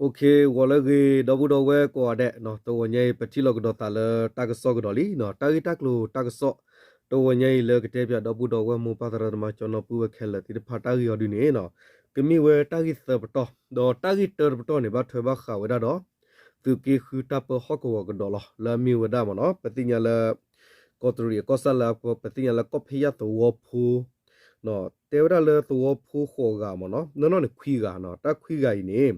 OK, ဂီၤလၢအဂ့ၤ ဒီပုၢ်ဒီဝဲၢ်ကိးဂၤဒဲး, တဂီၤညါအံၤ ပထံၣ်လိာ်ကဒီးသးလၢတၢ်ကစီၣ်ကဒီးလံ, တၢ်ဂ့ၢ်တၢ်ကျိၤတၢ်ကစီၣ် တဂီၤညါအံၤ လၢကတဲပၠးဒီပုၢ်ဒီဝဲၢ် မိၢ်ပၢ်သရၣ်သမါ ကၠီနီၢ်ပုၢ်ဝဲၢ်ခဲလၢာ်သ့ၣ်တဖၣ် တၢ်ဂ့ၢ်အီၤဒုန့ၣ် ကမ့ၢ်ဝဲတၢ်ဂ့ၢ်သၢပတီၢ်, ဒီးတၢ်ဂ့ၢ်တၢတပတီၢ်န့ၣ် ဘၣ်ထွဲဘၣ်ဃးဝဲဒၣ်ဒီး သုးက့ဃုတၢ်ပၢဟီၣ်ကဝီၤကဒီးလီၤ. လၢအမ့ၢ်ဝဲဒၣ်မ့ၢ်နီၤ ပသ့ၣ်ညါလၢ ကီးတရံးအကီၢ်စဲၣ်လၢ ပသ့ၣ်ညါလၢကီၢ်ဖဲယၣ်သဝီဖိ တဲဝဲဒၣ်လၢသဝီဖိဃိးဂၤမ့ၢ်နီၤ, နီၢ်နီၢ်န့ၣ်ခွံဂၤနီၤ, တၢ်ခွံဂၤအံၤန့ၣ်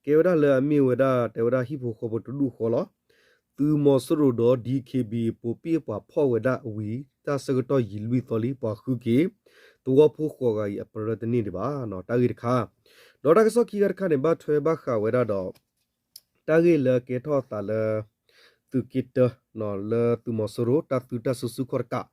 ကဲဝဲဒၣ်လၢအမ့ၢ်ဝဲဒၣ် တဲဝဲဒၣ်ဟံၣ်ဖိဃီဖိတဒူၣ်ဃီလီၤ. သုးမီၤစိရိၤဒီး DKBA ပိာ်ပံၣ်အပှၤဖီၣ်ဝဲဒၣ်ဝံၤ တၢ်ဆၢကတီၢ်ယံာ်လွံၢ်သီလံ ပှၤဃုက့ၤ သဝီဖိဃိးဂၤအံၤအပရၢတန့ၢ်ဒံးဘၣ်နီၤ, တၢ်ဂ့ၢ်တခါ ဒီးတၢ်ကစီၣ်ခံဂၤတခါန့ၣ် ဘၣ်ထွဲဘၣ်ဃးဝဲဒၣ်ဒီး တၢ်ဂ့ၢ်လၢကဲထီၣ်အသးလၢ သုးက့တၢ လၢသုးမီၤစိရိၤ တၢ်သုတၢ်စုဆူၣ်ခီၣ်တကး,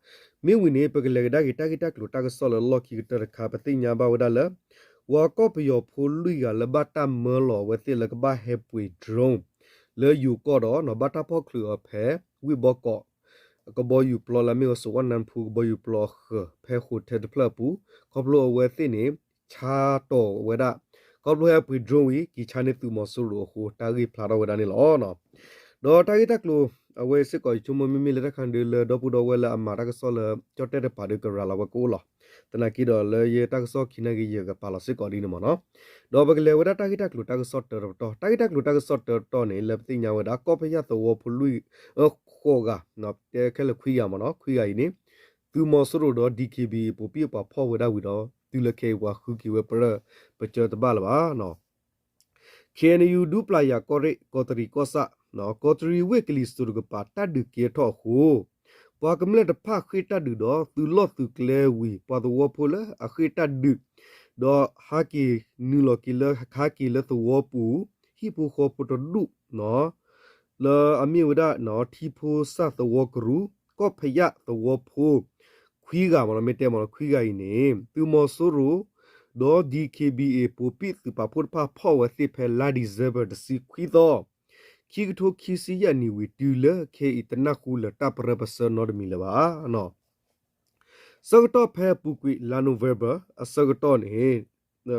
မ့ၢ်ဝံၤန့ၣ် ပကလဲၤကဒါက့ၤတၢ်ဂ့ၢ်တၢ်ကျိၤတၢ်ကစီၣ်လၢလီၢ်ခံကတၢၢ်တခါ, ပသ့ၣ်ညါဘၣ်ဝဲဒၣ်လၢ ပှၤကီၢ်ပယီၤဖိလွံၢ်ဂၤလၢဘၣ်တၢ်မၢလီၤအဝဲသ့ၣ်လၢကဘၣ်ဟဲပှ့ၤ drone လၢယိၤကီၢ်ဒီး ဘၣ်တၢ်ဖီၣ်ချုးအီၤဖဲ ဝ့ၢ်ဘီကီး ကဘီယူၤပျီလၢအမ့ၢ်ဝဲ စဝၣ်နၢဖူ ကဘီယူၤပျီအဃၢၤ ဖဲ hotel တဖျၢၣ်အပူၤ, ခီဖျိအဝဲသ့ၣ်န့ၣ် ဆါတီၢ်ဝဲဒၣ်, ခီဖျိဟဲပှ့ၤ drone ဝံၤ က့ၤဆါန့ၢ်သုးမီၤစိရိၤအဃိ တၢ်ဂ့ၢ်ဖျါထီၣ်ဝဲဒၣ်န့ၣ်လီၤ. ဒီးတၢ်ဂ့ၢ်တၢ်ကျိၤ အဝဲစ့ၢ်ကီး ယဆိကမိၣ်မ့မ့ၢ်လၢတၢ်ခါဒုလၢဒီပုၢ်ဒီဝဲၢ်လၢအမၤတၢ်ကစီၣ်လၢ ကၠီၣ်တဲၣ်တပၤဒီး ကရၤလီၤဝဲကအိၣ်လီၤ. သနာ်က့ဒီးလၢယတၢ်ကစီၣ်ခံနာ်က့ ယကပာ်လီၤစ့ၢ်ကီးဒ်န့ၣ်မ့ၢ်နီၤ. ဒီးပကလဲၤဝဲဒၣ်တၢ်ဂ့ၢ်တၢ်ကျိၤတၢ်ကစီၣ်တၢတပတီၢ်, တၢ်ဂ့ၢ်တၢ်ကျိၤတၢ်ကစီၣ်တၢတပတီၢ်န့ၣ် လၢပသ့ၣ်ညါဝဲဒၣ် ကီၢ်ဖဲယၣ်သဝီဖိလွံၢ် ဃိးဂၤ, တဲခဲလၢာ်ခွံဂၤမ့ၢ်နီၤ, ခွံဂၤအံၤန့ၣ် သုးမီၤစိရိၤဒီး DKBA ပိာ်ပံၣ်အပှၤဖီၣ်ဝဲဒၣ်ဝံၤဒီး တုၤလၢခဲအံၤပှၤဃုက့ၤဝဲပရၢ ပစၢတဘၣ်လၢၤဘၣ်. KNU ဒူပျၤယၤကီၢ်ရ့ၣ် ကီးတရံးကီၢ်ဆၣ်, ကီးတရံးဝ့ၢ်ကလံၤစိးတကပၤ တၢ်ဒုးကဲထီၣ်အဃိ ပှၤကမျၢၢ်တဖၣ်ဃ့ၢ်တၢ်ဒုးဒီးသုးလီၢ်သုးကျဲဝံၤ ပှၤသဝီဖိလၢအဃ့ၢ်တၢ်ဒုး ဒီးဟးက့ၤနုာ်လီၤက့ၤလၢခါက့ၤလၢသဝီပူၤ ဟံၣ်ဖိဃီဖိတဒူၣ် လၢအမ့ၢ်ဝဲဒၣ် ထံဖိစၢ်သဝီကရူၢ် ကီၢ်ဖဲယၣ်သဝီဖိ ခွံဂၤမ့ၢ်နီၤ, မ့ၢ်တဲမ့ၢ်နီၤ ခွံဂၤအံၤန့ၣ် သုးမီၤစိရိၤ ဒီး DKBA ပိာ်ပံၣ်သုးပာ်ဖှိၣ်တဖၣ်ဖီၣ်ဝဲသ့ၣ်ဖဲလါ December တဆံခွံသီ ခံကထိခံဆံယဲၢ်နံၣ်ဝံၤတုၤလၢခဲအံၤတနၢ်ဟူလၢၤတၢ်ပရၢပစၢနီတမံၤလၢၤဘၣ်. ဆၢကတီၢ်ဖဲအပူၤကွံာ် လါ November အဆၢကတီၢ်န့ၣ်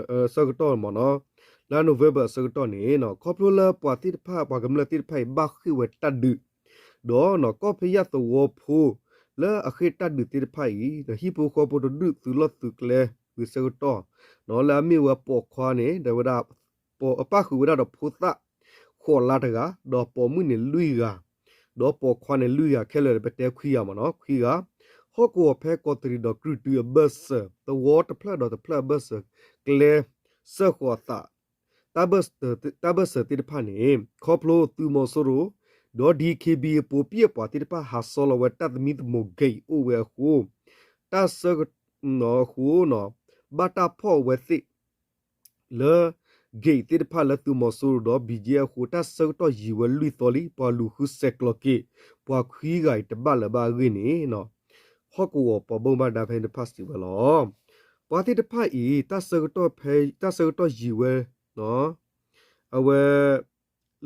အဆၢကတီၢ်မ့ၢ်နီၤ, လါ November အဆၢကတီၢ်န့ၣ် ခီဖျိလၢပှၤသ့ၣ်တဖၣ် ပှၤကမျၢၢ်သ့ၣ်တဖၣ်အံၤ ဘၣ်ဃ့ၢ်ဝဲတၢ်ဒုး ဒီးကီၢ်ဖဲယၣ်သဝီဖိ လၢအဃ့ၢ်တၢ်ဒုးသ့ၣ်တဖၣ်အံၤ ဟံၣ်ဖိဃီဖိတဒူၣ်သုးလီၢ်သုးကျဲဝံၤဆၢကတီၢ် လၢအမ့ၢ်ဝဲပိာ်ခွါန့ၣ် တဲဝဲဒၣ် ပပၣ်ဃုာ်ဝဲဒၣ်ဒီးဖိသၣ် ဃိးလါတဂၤ ဒီးပိာ်မုၣ်န့ၣ်လွံၢ်ဂၤ ဒီးပိာ်ခွါန့ၣ်လွံၢ်ဂၤ ခဲလၢာ်ပတဲခွံဂၤမ့ၢ်နီၤ ခွံဂၤ ဟီၣ်ကဝီၤဖဲကီးတရံးဒီးကြုၢ်တုအဘၢၣ်စၢၤ သဝီတဖျၢၣ်ဒီးတဖျၢၣ်အဘၢၣ်စၢၤ ကျဲစၢၢ်ဃီၤအသး တၢ်ဘၢၣ်စၢၤသ့ၣ်တဖၣ်န့ၣ် ခီဖျိသုးမီၤစိရိၤ ဒီး DKBA ပိာ်ပံၣ်အပှၤသ့ၣ်တဖၣ် ဟးဆီလီၤဝဲတၢ်သမံသမိး gate အိၣ်ဝဲအဃိ တၢ်ဆၢကတီၢ် အဃိ ဘၣ်တၢ်ဖီၣ်ဝဲသ့ၣ် လၢ gate သ့ၣ်တဖၣ်လၢသုးမီၤစိရိၤဒီး ဘံၣ်ကၠံအဃိ တၢ်ဆၢကတီၢ်ယံာ်ဝဲလွံၢ်သီလံ ပှၤလူၤဃုဆဲးကျိးက့ၤ ပှၤခွံဂၤအံၤတဘၣ်လၢၤဘၣ်အဂ့ၢ်န့ၣ် ဟီၣ်ကဝီၤပှၤဘၣ်မူဘၣ်ဒါဖဲန့ၣ်တဖၣ်စံးဝဲလီၤ. ပှၤသ့ၣ်တဖၣ်အံၤ တၢ်ဆၢကတီၢ်ဖဲ တၢ်ဆၢကတီၢ်ယံာ်ဝဲ အဝဲ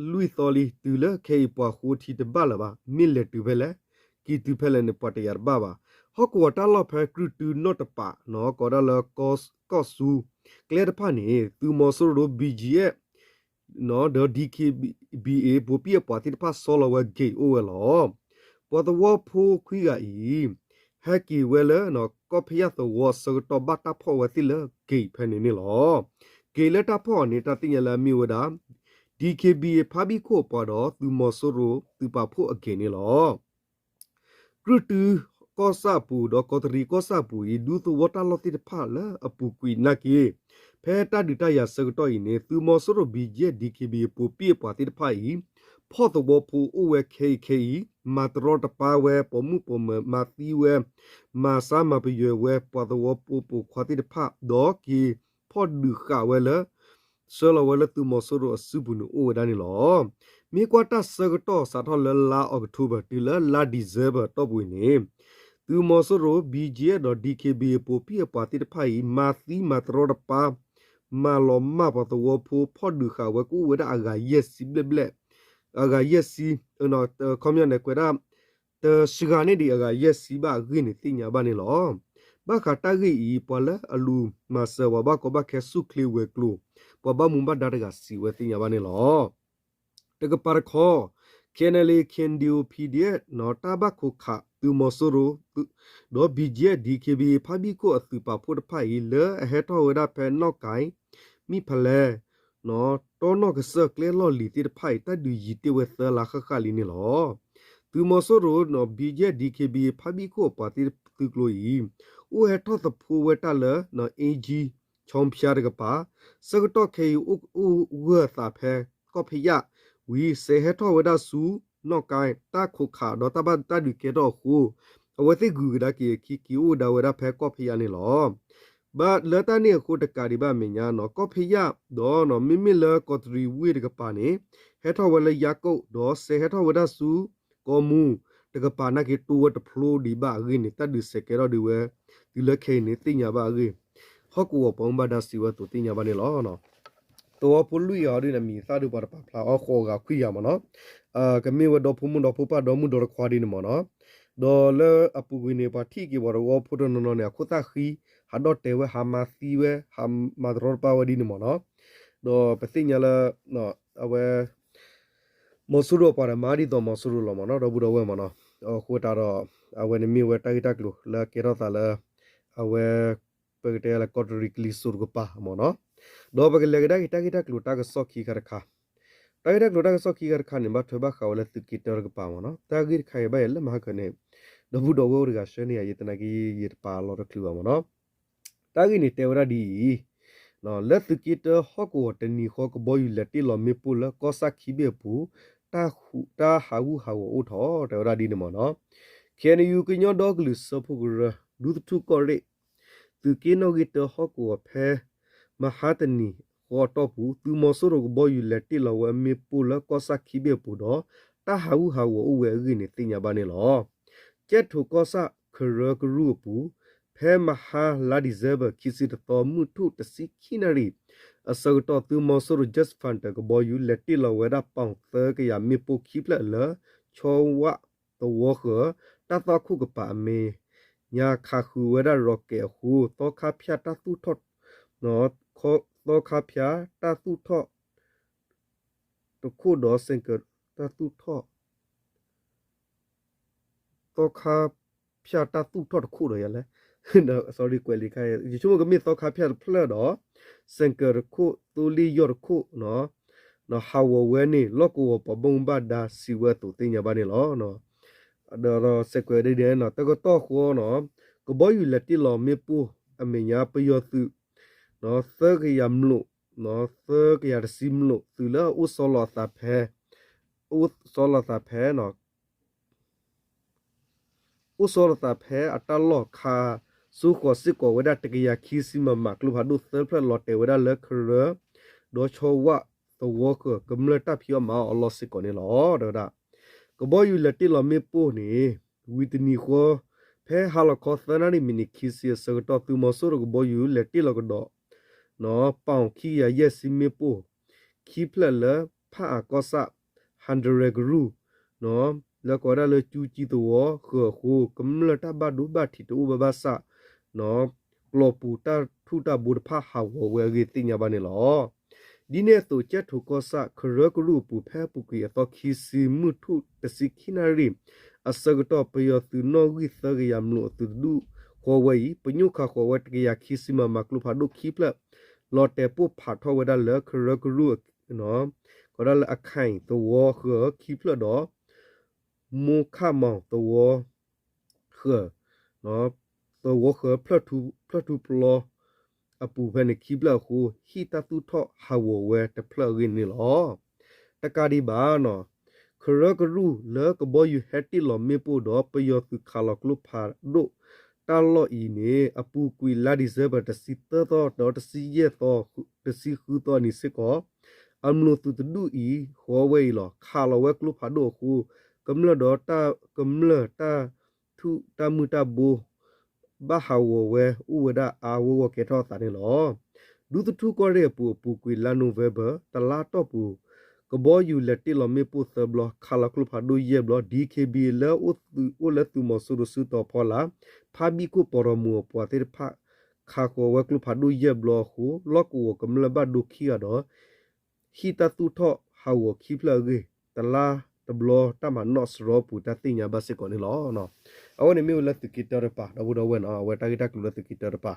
လွံၢ်သီလံ တုၤလၢခဲအံၤပှၤဃိထံတဘၣ်လၢၤဘၣ် မ့ၢ်လဲၤတုၤဖဲလဲၣ် က့ၤတုၤဖဲလဲၣ်န့ၣ် ပှၤတယာ်တဘၣ်ဘၣ်. ဟီၣ်ကဝီၤတၢ်လီၢ်ဖဲကြုၢ်တုနီၣ်တပၤ ကိးဒၣ်လၢ ကီၢ်စူၤ ကျဲတဖၣ်န့ၣ် သုးမီၤစိရိၤဒီး ဘံၣ်ကၠံ ဒီး DKBA ပိာ်ပံၣ်အပှၤသ့ၣ်တဖၣ်ဆီလီၤဝဲ gate အိၣ်ဝဲလီၤ. ပှၤသဝီဖိခွံဂၤအံၤ ဟဲက့ၤဝဲလၢ ကီၢ်ဖဲယၣ်သဝီအဆၢကတီၢ်ဘၣ်တၢ်ဖီၣ်ဝဲသ့ၣ်လၢ gate ဖဲန့ၣ်န့ၣ်လီၤ. gate လၢတၢ်ဖီၣ်အီၤန့ၣ် တၢ်သ့ၣ်ညါလၢအမ့ၢ်ဝဲဒၣ် DKBA ဖါဘံၣ်ခိၣ်အပှၤဒီးသုးမီၤစိရိၤသုးပာ်ဖှိၣ်အ gate န့ၣ်လီၤ. ကြုၢ်တုကီၢ်ဆၣ်အပူၤဒီးကီးတရံးကီၢ်ဆၣ်အပူၤအံၤ ဒူသဝီတၢ်လီၢ်သ့ၣ်တဖၣ်လၢအပူၤကွံာ်နာ်က့ ဖဲတၢ်ဒုးတၢ်ယၤဆၢကတီၢ်အံၤန့ၣ် သုးမီၤစိရိၤ ဘံၣ်ကၠံ DKBA ပိာ်ပံၣ်အပှၤသ့ၣ်တဖၣ်အံၤ ဖီၣ်သဝီဖိအိၣ်ဝဲခဲအံၤခဲအံၤ မၤတရီတပါဝဲ ပိာ်မုၣ်ပိာ်မၢၤ မၤသံဝဲ မၤဆါမၤပယွဲဝဲ ပှၤသဝီဖိပိာ်ခွါသ့ၣ်တဖၣ် ဒီးက့ၤဖီၣ်ဒုးဃာ်ဝဲလၢ ဆှၢလီၤဝဲလၢသုးမီၤစိရိၤအစုပူၤန့ၣ်အိၣ်ဝဲဒၣ်န့ၣ်လီၤ. မ့ၢ်ကွၢ်တၢ်ဆၢကတီၢ်စးထီၣ်လၢလါ October တုၤလၢလါ December အတီၢ်ပူၤအံၤန့ၣ် သုးမီၤစိရိၤ ဘံၣ်ကၠံ ဒီး DKBA ပိာ်ပံၣ်အပှၤသ့ၣ်တဖၣ်အံၤ မၤသံမၤတရီတပါ မၤလီၤမၢ်ပှၤသဝီဖိ ဖီၣ်ဒုးဃာ်ဝဲကအိၣ်ဝဲဒၣ်အဂၤယဲၢ်ဆံဘျဲၣ်ဘျဲၣ် အဂၤယဲၢ်ဆံ ခီပညီန့ၣ် ကွဲးဒၣ် တစှၤန့ၢ်ဒံးအဂၤယဲၢ်ဆံဘၣ်အဂ့ၢ်န့ၣ်သ့ၣ်ညါဘၣ်န့ၣ်လီၤ. ဘၣ်ဃးတၢ်ဂ့ၢ်အံၤ ပှၤလၢအလူၤမၤစၢၤပှၤဘၣ်ကီဘၣ်ခဲ ဆူၣ်ချ့ဝဲၤကျိၤ ပှၤဘၣ်မူဘၣ်ဒါတဂၤစံးဝဲသ့ၣ်ညါဘၣ်န့ၣ်လီၤ. တကပၤတခီ KNLA KNDO PDF တၢ်ဘၣ်ခိးခးသုးမီၤစိရိၤ ဒီး ဘီကၠ့ DKBA ဖါဘံၣ်ခိၣ်အသုးပာ်ဖှိၣ်တဖၣ်အံၤ လၢအဟဲထီၣ်ဝဲဒၣ်ဖဲနီၣ်ကဲ မံၣ်ဖးလဲၢ် တီနီၣ်ကစၢၢ်ကျဲလီၢ်လံၤသ့ၣ်တဖၣ်အံၤ တၢ်ဒုးယံၤတ့ၢ်ဝဲသၢလါဃၣ်ဃၣ်လံန့ၣ်လီၤ. သုးမီၤစိရိၤ ဘီကၠ့ DKBA ဖါဘံၣ်ခိၣ်အပှၤသုးကျိၤအံၤ အိၣ်ဟဲထီၣ်သဖှိဝဲတၢ်လၢ အ့ကၠံ ခၠီဖၠါတကပၤ ဆၢကတီၢ်ခဲအံၤ အိၣ်ဂၢၢ်အသးဖဲ ကီၢ်ဖယၣ်ဝံၤ စဲးဟဲထီၣ်ဝဲဒၣ်ဆူ နီၣ်ကဲ တၢ်ခိးခးဒီးတၢ်ဘၣ်တၢ်ဒုးကဲထီၣ်အဃိ အဝဲသ့ၣ်ဂုၤကဒါက့ၤအခံ က့ၤအိၣ်ကဒါဝဲဒၣ်ဖဲကီၢ်ဖယၣ်န့ၣ်လီၤ. ဘၣ်လၢတၢ်န့ၣ်အဃိတကးဒံးဘၣ်အမဲာ်ညါနီၤ ကီၢ်ဖယၣ်ဒီး မ့မ့ၢ်လၢကီးတရံးဝ့ၢ်တကပၤန့ၣ် ဟဲထီၣ်ဝဲလၢယါကိာ် ဒီးစဲးဟဲထီၣ်ဝဲဒၣ်ဆူ ကီမူ တကပၤနာ်က့ တိဝဲတဖျိဒံးဘၣ်အဂ့ၢ်န့ၣ် တၢ်ဒုးစဲးကဲထီၣ်ဒံးဝဲ တုၤလၢခဲအံၤန့ၣ် သ့ၣ်ညါဘၣ်အဂ့ၢ် ဟီၣ်ကဝီၤပှၤမူဘၣ်ဒါစံးဝဲအသိးသ့ၣ်ညါဘၣ်န့ၣ်လီၤ. သဝီဖိလွံၢ်ဂၤအီၤဒ်န့ၣ် အမံၤသၣ်ဒုးပှၤတပာ်ဖျါအီၤဃိးဂၤခွံဂၤမ့ၢ်နီၤ, ကမ့ၢ်ဝဲဒီဖိမုၣ်ဒီဖိပၢ်ဒီမုၣ်ဒီတခွါဒ်န့ၣ်မ့ၢ်နီၤ, ဒီးလၢအပူၤကွံာ်န့ၣ် ပှၤထံၣ်က့ၤပှၤသဝီဖိတနီၤနီၤန့ၣ် အခိၣ်သၣ်ဃံ ဟးဒီၣ်တဲာ်ဝဲ ဟးမၤသံဝဲ ဟးမၤတရီတပါဝဲဒ်န့ၣ်မ့ၢ်နီၤ, ဒီးပသ့ၣ်ညါလၢ အဝဲ မီၤစိရိၤအပှၤဒီးမၤဒ်သိးမီၤစိရိၤလီၤမ့ၢ်နီၤ ဒီပုၢ်ဒီဝဲၢ်မ့ၢ်နီၤ, အဃိသတးဒီး အဝဲန့ၣ်မ့ၢ်ဝဲတၢ်ဂ့ၢ်တၢ်ကျိၤလၢကဲထီၣ်သးလၢ အဝဲ ပကတဲလၢကီးတရံးကလံၤစိးတကပၤမ့ၢ်နီၤ, ဒီးပကလဲၤကဒါက့ၤတၢ်ဂ့ၢ်တၢ်ကျိၤတၢ်ကစီၣ်ခံခါတခါ, တၢ်ဂ့ၢ်တၢ်ကျိၤတၢ်ကစီၣ်ခံခါတခါန့ၣ် ဘၣ်ထွဲဘၣ်ဃးဝဲလၢသုးက့တၢတကပၤမ့ၢ်နီၤ, တၢ်ဂ့ၢ်တခါအံၤဘၣ်ယဲလၢမဟါကၢန့ၣ် ဒီပုၢ်ဒီဝဲၢ်အိၣ်တဂၤဆှၢန့ၢ်ယၤ ယတနာ်က့ ယတပာ်လီၤတချုးဘၣ်မ့ၢ်နီၤ, တၢ်ဂ့ၢ်န့ၣ်တဲဝဲဒၣ်ဒ်အံၤ, လၢသုးက့တၢဟီၣ်ကဝီၤတနံၤဃီ ကဘီယူၤလဲၤတ့ၢ်လီၤမ့ၣ်ပိၢ်လၢကီၢ်ဆၣ်ခံဘ့ၣ်အပူၤ တၢ်ဟးဂူာ်ဟးဂီၤအိၣ်ထီၣ် တဲဝဲဒၣ်ဒ်န့ၣ်မ့ၢ်နီၤ, ခ့ၣ်အဲၣ်ယူၣ် ကညီဒီကလုာ်စၢဖှိၣ်ကရၢ ဒူသထူၣ်ကီၢ်ရ့ၣ် သုးက့နီၣ်ဂံၢ်တၢဟီၣ်ကဝီၤဖဲ မဟါတနံၤဃီအတီၢ်ပူၤ သုးမီၤစိရိၤကဘီယူၤလဲၤတ့ၢ်လီၤဝဲမ့ၣ်ပိၢ်လၢကီၢ်ဆၣ်ခံဘ့ၣ်အပူၤဒီး တၢ်ဟးဂူာ်ဟးဂီၤအိၣ်ဝဲအဂ့ၢ်န့ၣ် သ့ၣ်ညါဘၣ်န့ၣ်လီၤ. ကၠဲၣ်ထိၣ်ကီၢ်ဆၣ် ကရၢကရူၢ်အပူၤ ဖဲမဟါလါဒံၣ်စဲဘၢၣ် ခံဆံတသီ မုၢ်ထူၣ်တဆံခံနၣ်ရံၣ် အဆၢကတီၢ် သုးမီၤစိရိၤ Jet Fighter ကဘီယူၤ လဲၤတ့ၢ်လီၤဝဲဒၣ် ပီၣ်သၢကယၤမ့ၣ်ပိၢ်ခံဖျၢၣ်လၢ ဆီဝၣ်သဝီဃၢၤ တၢ်သွၣ်ခိၣ်ကပၤအမဲာ်ညါ ခးဃုာ်ဝဲဒၣ် rocket အဃိ သီခါဖၠၣ်တၢ်သူၣ်ထီၣ် သီခါဖၠၣ်တၢ်သူၣ်ထီၣ် တခိၣ်ဒီး စဲၣ်ကၢၣ်တၢ်သူၣ်ထီၣ် သီခါဖၠၣ်တၢ်သူၣ်ထီၣ်တခိၣ်ဒီးယၤလဲၣ်, sorry ကွဲးလံာ်ခါ ယဆိကမိၣ်ကမ့ၢ်သီခါဖၠၣ်တဖျၢၣ်ဒီး စဲၣ်ကၢၣ်တခိၣ် သိလ့ၣ်ယီၢ်တခိၣ် ဟးဂီၤဝဲန့ၣ် လီၢ်ကဝီၤပှၤဘၣ်မူဘၣ်ဒါစံးဝဲအသိးသ့ၣ်ညါဘၣ်န့ၣ်လီၤ. ဒီးစဲးကွဲးဒ်န့ၣ် တကတီၢ်ဃီနီၤ ကဘီယူၤလဲၤတ့ၢ်လီၤမ့ၣ်ပိၢ်အမဲာ်ညါ ပယီၤသုး သၢကယၤမျိာ် သၢကယၤတဆံမျိာ် သုးလၢအအိၣ်ဆီလီၤအသးဖဲ အိၣ်ဆီလီၤသးဖဲ အိၣ်ဆီလီၤသးဖဲအတၢ်လီၢ်ခး စိဃီၤစ့ၢ်ကီးဝဲဒၣ် တကယၤခံဆံ မမ ကျိဖးဒိၣ်သၢဖျၢၣ် လီၤတဲာ်ဝဲဒၣ်လၢကရၢ ဒီးဆီဝၣ်သဝီဃၢၤ ကမျၢၢ်တၢ်ဖံးအီၣ်မၤအီၣ်အလီၢ်စ့ၢ်ကီးန့ၣ်လီၤ. တဲဝဲဒၣ် ကဘီယူၤလဲၤတ့ၢ်လီၤမ့ၣ်ပိၢ်န့ၣ် ဝံၤတနံၤဃီ ဖဲဟါလီၤခီသၢနၣ်ရံၣ်မံးနံးခံဆံအဆၢကတီၢ် သုးမီၤစိရိၤကဘီယူၤလဲၤတ့ၢ်လီၤကဒီး ပီၣ်ခံကယၤယဲၢ်ဆံမ့ၣ်ပိၢ် ခံဖျၢၣ်လၢ ဖၣ်အၣ်ကီၢ်ဆၣ် ဟၣ်ဒရဲၣ်ကရူၢ် လၢကိးဝဲဒၣ်လၢကၠူကၠံသဝီဃၢၤအဃိ ကမျၢၢ်တၢ်ဘၣ်ဒိဘၣ်ထံးတအိၣ်ဘၣ်ဘၣ်ဆၣ် ကျီၤပူၤတၢ်ထူၣ်တၢ်ဘိတဖၣ်ဟးဂီၤဝဲအဂ့ၢ်သ့ၣ်ညါဘၣ်န့ၣ်လီၤ. ဒ်န့ၣ်အသိး ကၠဲၣ်ထိၣ်ကီၢ်ဆၣ် ကရၢကရူၢ်အပူၤ ဖဲအပူၤကွံာ်အသီခံဆံ မုၢ်ထူၣ်တဆံခံနၣ်ရံၣ် အဆၢကတီၢ် ပယီၤသုးနီၣ်ဂံၢ်သၢကယၤမျိာ်အသုးတဒူၣ် ဃီဝဲအံၤ ပညိၣ်ခးဃီၤဝဲ တကယၤခံဆံ မမ ကျိဖးဒိၣ်ခံဖျၢၣ် လီၤတဲာ်ပိၢ်ဖးထီၣ်ဝဲဒၣ်လၢကရၢကရူၢ် ကိးဒၣ်လၢအခၢၣ်သဝီဃၢၤခံဖျၢၣ်ဒီး မိၢ်ခၣ်မီၤသဝီဃၢၤ သဝီဃၢၤ ဖျၢၣ်ထူပျီအပူၤဖဲန့ၣ်ခံဖျၢၣ်အဃိ ဟံၣ်တၢ်သူၣ်ထီၣ်ဟးဂီၤဝဲတဖျၢၣ်အဂ့ၢ်န့ၣ်လီၤ. တကးဒံးဘၣ်နီၤ ကရၢကရူၢ်လၢကဘီယူၤဟဲတ့ၢ်လီၤမ့ၣ်ပိၢ်ဒီး ပယီၤသုးခးလီၤကျိဖးဒိၣ် တၢ်လီၢ်အံၤန့ၣ် အပူၤကွံာ်လါဒံၣ်စဲဘၢၣ် တဆံသၢသီ ဒီးတဆံယဲၢ်သီ တဆံဃုသီအနံၤစ့ၢ်ကီး အမျိာ်သုးတဒူၣ်အံၤ ဃီဝဲအံၤလီၤ ခးလီၤဝဲကျိဖးဒိၣ်အဃိ ကမျၢၢ်ဒီးတၢ် ကမျၢၢ်တၢ်ထူၣ်တၢ်မုၢ်တၢ်ဘိ ဘၣ်ဟးဂီၤဝဲအိၣ်ဝဲဒၣ်အါအါဂီၢ်ဂီၢ်ကဲထီၣ်အသးန့ၣ်လီၤ. ဒူသထူၣ်ကီၢ်ရ့ၣ်အပူၤ အပူၤကွံာ်လါနိၣ်ဝ့ဘၢၣ် တလါအတီၢ်ပူၤ ကဘီယူၤလဲၤတ့ၢ်လီၤမ့ၣ်ပိၢ်သၢဘျီ ခးလီၤကျိဖးဒိၣ်ယဲၢ်ဘျီ DKBA လၢအိၣ်သုး အိၣ်လၢသုးမီၤစိရိၤစုတီၤဖီလာ် ဖါဘံၣ်ခိၣ်ပီၤရီမူၤအပှၤသ့ၣ်တဖၣ် ခးဃီၤဝဲကျိဖးဒိၣ်ယဲၢ်ဘျီအဃိ လီၢ်ကဝီၤကမျၢၢ်ဘၣ်ဒိခံဂၤဒီး ဟံၣ်တၢ်သူၣ်ထီၣ်ဟးဂီၤခံဖျၢၣ်အဂ့ၢ် တလါတဘျီတၢ်မၤနီၣ်စရီပူၤတၢ်သ့ၣ်ညါဘၣ်စ့ၢ်ကီးန့ၣ်လီၤ. အဝဲန့ၣ်မ့ၢ်ဝဲလၢသုးက့တၢတပၤ ဒီပုၢ်ဒီဝဲၢ်နီၤ အဝဲတၢ်ဂ့ၢ်တၢ်ကျိၤလၢသုးက့တၢတပၤ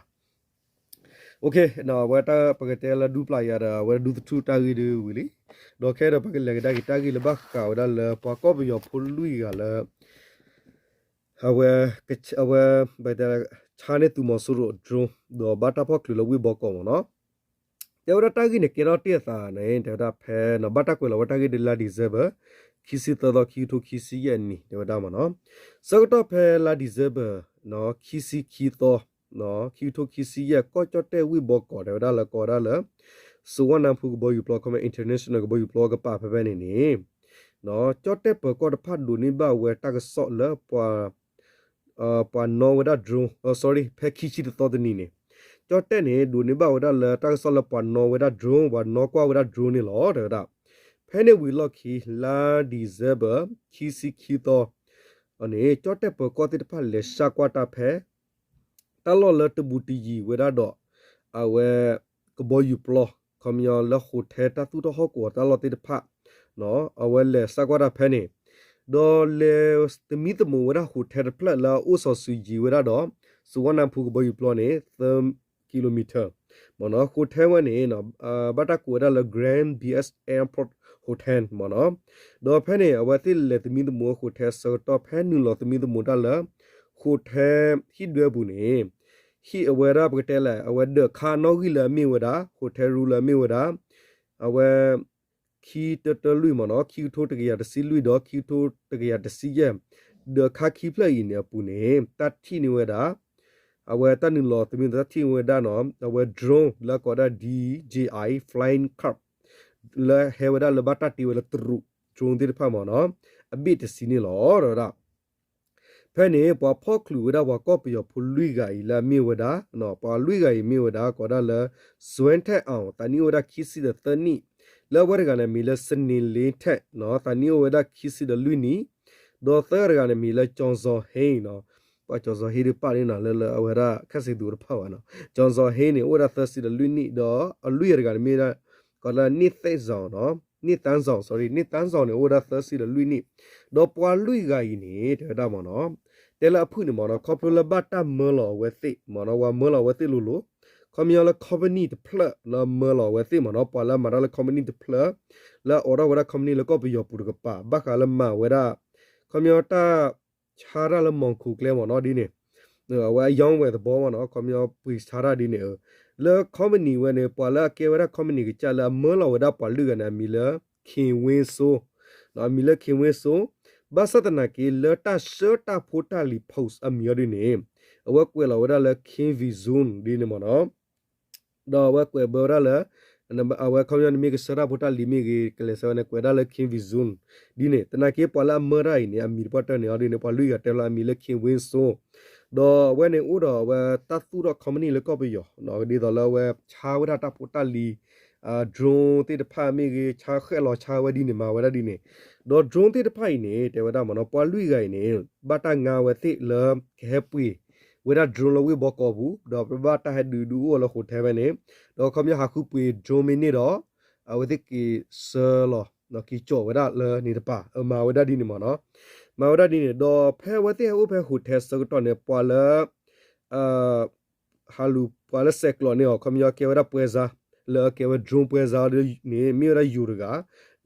အဝဲတၢ်ပကတဲလၢဒူပျၢ်ယၤဒီး အဝဲဒူသထူၣ်တၢ်ဂ့ၢ်ဒုးဝံၤလံ. ဒီးခဲအံၤဒီးပကလဲၤကဒါက့ၤတၢ်ဂ့ၢ်လၢဘၣ်ဃးဝဲဒၣ်လၢပှၤကီၢ်ပယီၤဖိလွံၢ်ဂၤလၢ အဝဲ အဝဲ ဆါန့ၢ်သုးမီၤစိရိၤ drone ဒီးဘၣ်တၢ်ဖီၣ်ချုးလၢဝ့ၢ်ဘီကီးမ့ၢ်နီၤ. တဲဝဲဒၣ်တၢ်ဂ့ၢ်န့ၣ် ကဲထီၣ်တ့ၢ်အသးန့ၣ် တဲဝဲဒၣ်ဖဲ ဘၣ်တၢ်ကွဲးလီၤဝဲတၢ်ဂ့ၢ်ဒုးလါ December ခံဆံသၢသီ ခံကထိခံဆံယဲၢ်နံၣ် တဲဝဲဒၣ်မ့ၢ်နီၤ. ဆၢကတီၢ်ဖဲလါ December ခံဆံခံသီ ခံကထိခံဆံယဲၢ် ကီၢ်ကၠီၣ်တဲၣ်ဝ့ၢ်ဘီကီး တဲဝဲဒၣ်လၢကိးဝဲဒၣ်လၢ စဝါနၢဖူကဘီယူၤပျီ ခီမ့ၢ် international ကဘီယူၤပျီကပၤဖဲဖဲန့ၣ်န့ၣ် ကၠီၣ်တဲၣ်ပၢၤကီၢ်တဖၣ်ဒိးန့ၢ်ဘၣ်ဝဲတၢ်ကစီၣ်လၢပှၤ ပှၤနီၣ်ဝဲဒၣ် drone, sorry, ဖဲခံဆံတသီတနံၤန့ၣ် ကၠီၣ်တဲၣ်န့ၣ် ဒိးန့ၢ်ဘၣ်ဝဲဒၣ်လၢတၢ်ကစီၣ်လၢပှၤနီၣ်ဝဲဒၣ် drone, ပှၤနီၣ်ကွၢ်ဝဲဒၣ် drone န့ၣ်လီၤ တဲဝဲဒၣ်. ဖဲန့ၣ်ဝံၤလီၢ်ခံ လါ December ခံဆံခံသီ န့ၣ် ကၠီၣ်တဲၣ်ပၢၤကီၢ်သ့ၣ်တဖၣ်လဲၤစၢကွၢ်တၢ်ဖဲ တၢ်လီၢ်လၢတဘူးတယံၤဝဲဒၣ်ဒီး အဝဲ ကဘီယူၤပျီ ခီပညီလၢ hotel တၢ်သူၣ်ထီၣ်ဟီၣ်ကဝီၤတၢ်လီၢ်သ့ၣ်တဖၣ် အဝဲလဲၤစၢကွၢ်တၢ်ဖဲန့ၣ် ဒီးလဲၤသမံသမိးဝဲဒၣ် hotel တဖျၢၣ်လၢအအိၣ်စီၤစုၤယံၤဝဲဒၣ်ဒီး စဝါနၢဖူကဘီယူၤပျီန့ၣ် သၢ kilometer မ့ၢ်နီၤ hotel ဝဲန့ၣ် ဘၣ်တၢ်ကိးဝဲဒၣ်လၢ Grand Base Airport Hotel မ့ၢ်နီၤ. ဒီးဖဲန့ၣ် အဝဲသ့ၣ်လဲၤသမံသမိး hotel ဆၢကတီၢ် ဖဲနုာ်လီၤသမံသမိးတၢ်လၢ hotel ဟံၣ်ဒွဲပူၤန့ၣ် ဟံၣ်အဝဲဒၣ်ပကတဲလဲၣ် အဝဲဒၢးခါနီၣ်ဂံၢ်လၢအမ့ၢ်ဝဲဒၣ် hotel room လၢအမ့ၢ်ဝဲဒၣ် အဝဲ ခံတၢတၢလွံၢ်မ့ၢ်နီၤ ခံကထိတကယၤတဆံလွံၢ်ဒီး ခံကထိတကယၤတဆံယဲၢ် ဒၢးခါခံဖျၢၣ်အံၤန့ၣ်အပူၤန့ၣ် တၢ်ထံၣ်န့ၢ်ဝဲဒၣ် အဝဲတၢ်နုာ်လီၤသမံသမိးတၢ်ထံၣ်ဝဲဒၣ်နီၤ အဝဲ drone လၢကိးဒၣ် D J I flying car လၢဟဲဝဲဒၣ်လၢဘၣ်တၢ်တ့ဝဲလၢတရူး drone သ့ၣ်တဖၣ်မ့ၢ်နီၤ အဘ့ၣ်တဆံန့ၣ်လီၤ တဲဝဲဒၣ်. ဖဲန့ၣ် ပှၤဖီၣ်ချုးဝဲဒၣ်ပှၤကီၢ်ပယီၤဖိလွံၢ်ဂၤအံၤလၢအမ့ၢ်ဝဲဒၣ် ပှၤလွံၢ်ဂၤအံၤမ့ၢ်ဝဲဒၣ် ကိးဒၣ်လၢ စွဲထဲအီၤ သးနံၣ်အိၣ်ဝဲဒၣ်ခံဆံဒီးသၢနံၣ် လၢအဝဲတဂၤန့ၣ်မံၤလၢ စနံၤလ့ထဲ သးနံၣ်အိၣ်ဝဲဒၣ်ခံဆံဒီးလွံၢ်နံၣ် ဒီးသၢဂၤတဂၤန့ၣ်မံၤလၢ ကၠီၤစီၤဟ့နီၤ ပှၤကၠီၤစီၤဟ့ဒုးပာ်န့ၣ်နီၤ လၢလၢအဝဲဒၣ်ခၣ်စံးသူတဖၣ်ဘၣ်နီၤ ကၠီၤစီၤဟ့န့ၣ် အိၣ်ဝဲဒၣ်သၢဆံဒီးလွံၢ်နံၣ် ဒီးအလွံၢ်ဂၤတဂၤန့ၣ်မ့ၢ်ဝဲဒၣ် ကိးလၢ နံၣ်သၣ်စီၤ နံၣ်သၣ်စီၤ sorry နံၣ်သၣ်စီၤန့ၣ် အိၣ်ဝဲဒၣ်သၢဆံဒီးလွံၢ်နံၣ် ဒီးပှၤလွံၢ်ဂၤအံၤန့ၣ် တဲဝဲဒၣ်မ့ၢ်နီၤ တဲလၢအဖုၣ်န့ၣ်မ့ၢ်နီၤ ခီဖျိလၢဘၣ်တၢ်မၢလီၤအဝဲသ့ၣ်မ့ၢ်နီၤ ပှၤမၢလီၤအဝဲသ့ၣ်လိၤလိၤ ခီပညီလၢ company တဖျၢၣ်လၢမၢလီၤအဝဲသ့ၣ်မ့ၢ်နီၤ ပှၤလၢအမၤတၢ်လၢ company တဖျၢၣ် လၢအအိးထီၣ်ဝဲဒၣ် company လၢကီၢ်ပယီၤပူၤတကပၤ ဘၣ်ဃးလၢမၤဝဲဒၣ် ခီပညီတၢ် ဆါတၢ်လၢမီၤခိၤကျဲမ့ၢ်နီၤဒ်န့ၣ် အဝဲအ ရောင်းဝယ်သဘော မ့ၢ်နီၤ ခီပညီပှ့ၤဆါတၢ်ဒ်န့ၣ်ဧၢ လၢ company ဝဲန့ၣ် ပှၤလၢအကဲဝဲဒၣ် company ကစၢ်လၢအမၢလီၤဝဲဒၣ်ပှၤလွံၢ်ဂၤန့ၣ် အမံၤလၢ ခင်ဝင်းစိုး အမံၤလၢ ခင်ဝင်းစိုး ဘၣ်ဆၣ်သနာ်က့ လၢတၢ်ဆှၢတၢ်ဖိတၢ်လံၤ post အမံၤအီၤဒ်န့ၣ် အဝဲကွဲးလီၤဝဲဒၣ်လၢ ခင်ဝင်းစိုး ဒ်န့ၣ်မ့ၢ်နီၤ ဒီးအဝဲကွဲးဘၢဝဲဒၣ်လၢ အဝဲခီပညီနမ့ၢ်ကဆှၢတၢ်ဖိတၢ်လံၤမ့ၢ်ဂ့ၤ ကလဲၤဆှၢဝဲန့ၣ် ကွဲးဒၣ်လၢ ခင်ဝင်းစိုး ဒ်န့ၣ် သနာ်က့ပှၤလၢအမၢတၢ်အံၤန့ၣ် အမံၤတပှၢ်တၢၢ်န့ၣ်အီၤဒ်န့ၣ် ပှၤလွံၢ်ဂၤတဲလီၤအမံၤလၢ ခင်ဝင်းစိုး ဒီးအဝဲန့ၣ်အိၣ်ဒီးအဝဲတၢ်သူၣ်ထီၣ် company လၢကီၢ်ပယီၤ ဒ်သိးလၢအဝဲဆါဝဲဒၣ်တၢ်ဖိတၢ်လံၤ drone သ့ၣ်တဖၣ်မ့ၢ်ဂ့ၤ ဆါဃဲၣ်လီၤဆါဝဲဒ်န့ၣ် မၤဝဲဒၣ်ဒ်န့ၣ် ဒီး drone သ့ၣ်တဖၣ်အံၤန့ၣ် တဲဝဲဒၣ်မ့ၢ်နီၤ ပှၤလွံၢ်ဂၤအံၤန့ၣ် ဘၣ်တၢ်ငါဝဲသ့ၣ်လၢကဟဲပှ့ၤဝဲဒၣ် drone လၢဝ့ၢ်ဘီကီးပူၤ ဒီးပဘၣ်တၢ်ဟဲဒုးဒုးအိၣ်လၢ hotel ဖဲန့ၣ် ဒီးခီပညီဟးဃုပှ့ၤ drone မ့ၢ်န့ၢ်ဒီး အဝဲသ့ၣ်က့ၤဆှၢလီၤ က့ၤကၠီၣ်ဝဲဒၣ်လၢန့ၣ်တပၤ မၤဝဲဒၣ်ဒ်န့ၣ်မ့ၢ်နီၤ မၤဝဲဒၣ်ဒ်န့ၣ် ဒီးဖဲအဝဲသ့ၣ်ဟဲအိၣ်ဖဲ hotel ဆၢကတီၢ်န့ၣ် ပှၤလၢ ဟးလူၤပှၤလၢဆဲးကျိးန့ၢ်အီၤ ခီပညီကဲဝဲဒၣ်ပွဲစား လၢအကဲဝဲ drone ပွဲစားန့ၣ် မ့ၢ်ဝဲဒၣ်ယိၤတဂၤ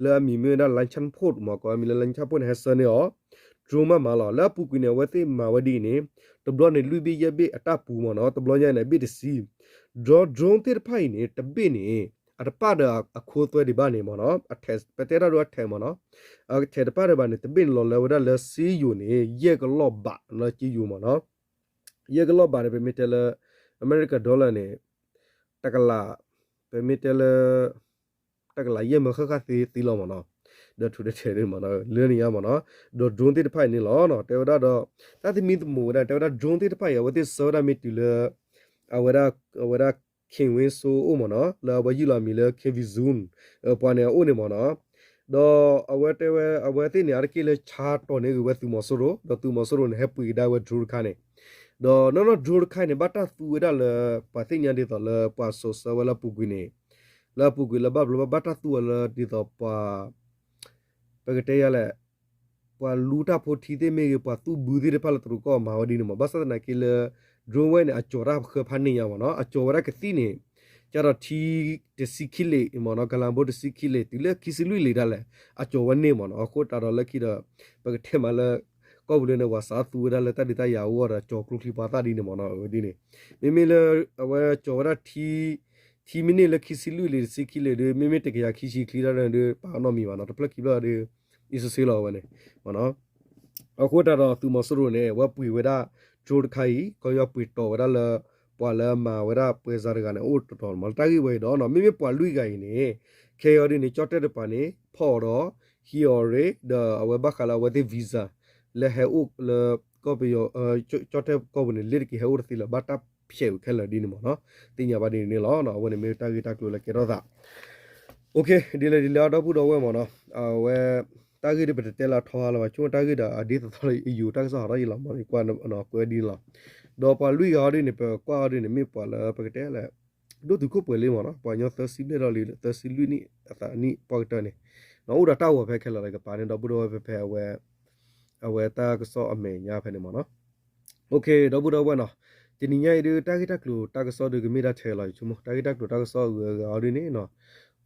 လၢအမံၤမ့ၢ်ဝဲဒၣ် လၢ ချန်ဖိတ် မ့ၢ် ကိးအမံၤလၢ လၢ ချန်ဖိတ် န့ၣ် ဟဲဆှၢန့ၢ်အီၤ drone မးမးလီၤ လၢအပူၤကွံာ်န့ၣ် အဝဲသ့ၣ်မၤဝဲဒ်အံၤန့ၣ် တဘျီန့ၣ် လွံၢ်ဘ့ၣ်ယဲၢ်ဘ့ၣ်အတၢ်ပူၤမ့ၢ်နီၤ တဘျီညါန့ၣ် အဘ့ၣ်တဆံ ဒီး drone သ့ၣ်တဖၣ်အံၤန့ၣ် တဘ့ၣ်န့ၣ် အတပၣ်ဒီးအခိသွဲဒံးဘၣ်န့ၣ်မ့ၢ်နီၤ အထဲး ပတဲတၢ်ဒိအထဲးမ့ၢ်နီၤ အထဲးတပၣ်ဒီးဘၣ်န့ၣ် တဘ့ၣ်န့ၣ်လီၤလၢဝဲဒၣ်လၢစ့ယိၤန့ၣ် ယဲၢ်ကလီၢ်ဘးလၢစ့ယိၤမ့ၢ်နီၤ ယဲၢ်ကလီၢ်ဘးန့ၣ် ပမ့ၢ်တဲလၢ အမဲရကၤ dollar န့ၣ် တကလး ပမ့ၢ်တဲလၢ တကလးယဲၢ်မၢဃၣ်ဃၣ်သ့သ့လီၤမ့ၢ်နီၤ ဒီးထူးဒီးထဲးဒ်မ့ၢ်နီၤ လၢန့ၣ်ညါမ့ၢ်နီၤ ဒီး drone သ့ၣ်တဖၣ်အံၤန့ၣ်လီၤ တဲဝဲဒၣ်ဒီး တၢ်သမံသမိးဝဲဒၣ် တဲဝဲဒၣ် drone သ့ၣ်တဖၣ်အံၤ အဝဲသ့ၣ်ဆှၢဝဲဒၣ်မ့ၢ်တုၤလၢ အဝဲဒၣ် အဝဲဒၣ် ခင်ဝင်းစိုး အိၣ်မ့ၢ်နီၤ လၢအဝဲယုၢ်လီၤအမံၤလၢ ခင်ဝင်းစိုး ပှၤန့ၣ်အအိၣ်န့ၣ်မ့ၢ်နီၤ ဒီးအဝဲတဲဝဲ အဝဲသ့ၣ်န့ၣ် အါတက့ၢ်လၢဆါတီၢ်န့ၢ်ဂ့ၤဝဲသုးမီၤစိရိၤ ဒီးသုးမီၤစိရိၤန့ၣ် ဟဲပှ့ၤကဒါဝဲ drone တခါန့ၣ်, ဒီးနီၢ်နီၢ် drone တခါန့ၣ် ဘၣ်တၢ်သူဝဲဒၣ်လၢ ပှၤသ့ၣ်ညါဒ်သိးလၢပှၤစိာ်ဆှၢဝဲလၢအပူၤကွံာ်န့ၣ်, လၢအပူၤကွံာ်လၢဘၣ်ဘျီဘၣ် ဘၣ်တၢ်သူဝဲလၢဒ်သိးပှၤ ပကတဲယၤလဲၣ်, ပှၤလူတၢ်ဖိထံသ့ၣ်မ့ၢ်ဂ့ၤ ပှၤသူၣ်ဘုသ့ၣ်တဖၣ်လၢတရူးကီၢ်မၤဝဲဒ်န့ၣ်မး, ဘၣ်ဆၣ်သနာ်က့လၢ drone ဝဲန့ၣ် အကၠီၤတၢ်ဃၢဖးန့ၢ်ညါမ့ၢ်နီၤ, အကၠီၤဝဲဒၣ်ကသံၣ်န့ၣ် ကဒီးထံတဆံခံလ့ၣ်မ့ၢ်နီၤ, ကလးဘိတဆံခံလ့ၣ် တုၤလၢခံဆံလွံၢ်လ့ၣ်ဒၣ်လဲာ် အကၠီၤဝဲန့ၢ်မ့ၢ်နီၤ, အဃိသတးဒီးလၢခံဒီး ပကတဲမးလၢ ကီၢ်ပူၤလၢန့ၣ် ပှၤစးသူဝဲဒၣ်လၢတၢ်ဒုးတၢ်ယၤအဂီၢ်ဒီး ကၠီၤကျိချံပှၤသၣ်ဒ်န့ၣ်မ့ၢ်နီၤ, အဝဲဒ်န့ၣ် မ့မ့ၢ်လၢ အဝဲကၠီၤဝဲဒၣ်ထံ ထံမ့ၢ်န့ၢ်လၢခံဆံလွံၢ်လ့ၣ်တဆံခံလ့ၣ်ဒီး မ့မ့ၢ်တကယၤခံဆံချံဒၣ်ဒီး ပာ်အနီတမံၤဘၣ်နီၤ, တဖျၢၣ်ခံဖျၢၣ်ဒီး အံၤစ့ၢ်ကီးလီၤဝဲန့ၣ်မ့ၢ်နီၤ, အဃိသတးဒီးသုးမီၤစိရိၤန့ၣ် အဝဲပှ့ၤဝဲဒၣ် drone တခါအံၤ ကီၢ်ယီပှ့ၤတီၢ်ဝဲဒၣ်လၢ ပှၤလၢမၤဝဲဒၣ်ပွဲစားတဂၤန့ၣ် အိၣ်တတီၤမး လၢတၢ်ဂ့ၢ်ဝဲအံၤဒီးနီၤ, မ့မ့ၢ်ပှၤလွံၢ်ဂၤအံၤန့ၣ် ခဲအံၤဒ်န့ၣ် ကၠီၣ်တဲၣ်တပၤန့ၣ် ဖီၣ်အီၤဒီး ဟံးအီၤရ့ၣ် ဒီးအဝဲဘၣ်ဃးလၢအဝဲသ့ၣ် visa လၢဟဲအိၣ်လၢ ကီၢ်ပယီၤ ကၠီၣ်တဲၣ်ကီၢ်ပူၤန့ၣ် လ့တက့ၤဟဲအိၣ်တသ့လၢၤ ဘၣ်တၢ်ဖျဲးဝဲခဲလၢာ်ဒ်န့ၣ်မ့ၢ်နီၤ, သ့ၣ်ညါဘၣ်ဒ်န့ၣ်လီၤ. အဝဲန့ၣ်မ့ၢ်တၢ်ဂ့ၢ်တၢ်ကျိၤလၢကဲထီၣ်သး OK ဒ်လဲၣ်ဒ်လဲၣ် ဒီပုၢ်ဒီဝဲၢ်မ့ၢ်နီၤ, အဝဲ တၢ်ဂ့ၢ်ဒီးပတတဲလၢအထီအါလၢၤဘၣ်, ဆိကမိၣ်တၢ်ဂ့ၢ်ဒီးအဒ်သိးသိးလၢ ယိၤတၢ်ကစီၣ်ဟးထီၣ်ယံာ်လီၤမ့ၢ်နီၤ, ကွၢ်ကွဲဒ်န့ၣ်လီၤ. ဒီးပှၤလွံၢ်ဂၤအီၤဒ်န့ၣ် ပကွၢ်အီၤဒ်န့ၣ် မ့ၢ်ပှၤလၢပကတဲလဲၣ် ဒိၣ်တုာ်ခိၣ်ပှဲၤလံမ့ၢ်နီၤ, ပှၤကညီသၢဆံဘျဲၣ်ဒီးလံ သၢဆံလွံၢ်နံၣ်အသးနံၣ်ပှၢ်ကတၢၢ်န့ၣ်, အိၣ်ဒီးတၢ်ဂီၤဖဲခဲလၢာ်လၢကပၤန့ၣ် ဒီပုၢ်ဒီဝဲၢ်ဖဲဖဲအဝဲ အဝဲတၢ်ကစီၣ်အမဲာ်ညါဖဲန့ၣ်မ့ၢ်နီၤ. OK ဒီပုၢ်ဒီဝဲၢ်နီၤ, တနံၤညါအံၤဒ် တၢ်ဂ့ၢ်တၢ်ကျိၤတၢ်ကစီၣ်ဒီးကမ့ၢ်ဒၣ်ထဲလီၤ, ယဆိကမိၣ် တၢ်ဂ့ၢ်တၢ်ကျိၤတၢ်ကစီၣ်အဂုၤအဂၤအီၤဒ်န့ၣ်နီၤ,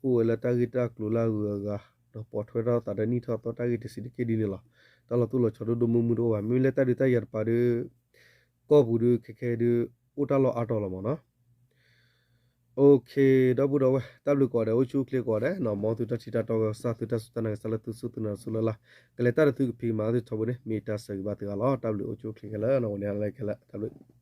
အိၣ်ဝဲလၢတၢ်ဂ့ၢ်တၢ်ကျိၤလၢအဂုၤအဂၤ, ဒီးပိာ်ထွဲထီၣ်သးဒီးနံၣ်ထီၣ်သီတၢ်ဂ့ၢ်တဆံးတက့ၢ်ဒ်န့ၣ်လီၤ. တၢ်လီၤတိၢ်လီၤဆီဒိၣ်ဒိၣ်မုၢ်မုၢ်တအိၣ်ဘၣ်, မ့မ့ၢ်လၢတၢ်ဒုးတၢ်ယၤတပၤဒီး ကီၢ်ပူၤဒီးခဲခဲဒီး အိၣ်တၢ်လီၢ်အါတီၤလီၤမ့ၢ်နီၤ. OK ဒီပုၢ်ဒီဝဲၢ် တၢ်ဘျုးကိးဂၤဒဲး အိၣ်ဆူၣ်အိၣ်ချ့ကိးဂၤဒဲးနီၤ, မ်သုတၢ်ထံၣ်တၢ်တီကစၢ် သုတၢ်စူၢ်တၢ်နာ်ကစၢ်လၢသုစူၢ်သုနာ်တစူၢ်လၢ်လၢ်, ကလဲၤတၢ်ဒီးသုကဖံးကမၤသုထီဘိန့ၣ် မ့ၢ်တၢ်ဆၢဂ့ၤဘၣ်သုဂၤလီၤ. တၢ်ဘျုးအိၣ်ဆူၣ်အိၣ်ချ့ခဲလၢာ်နီၤ, ဝဲန့ၣ်လၢခဲလၢာ် တၢ်ဘျုး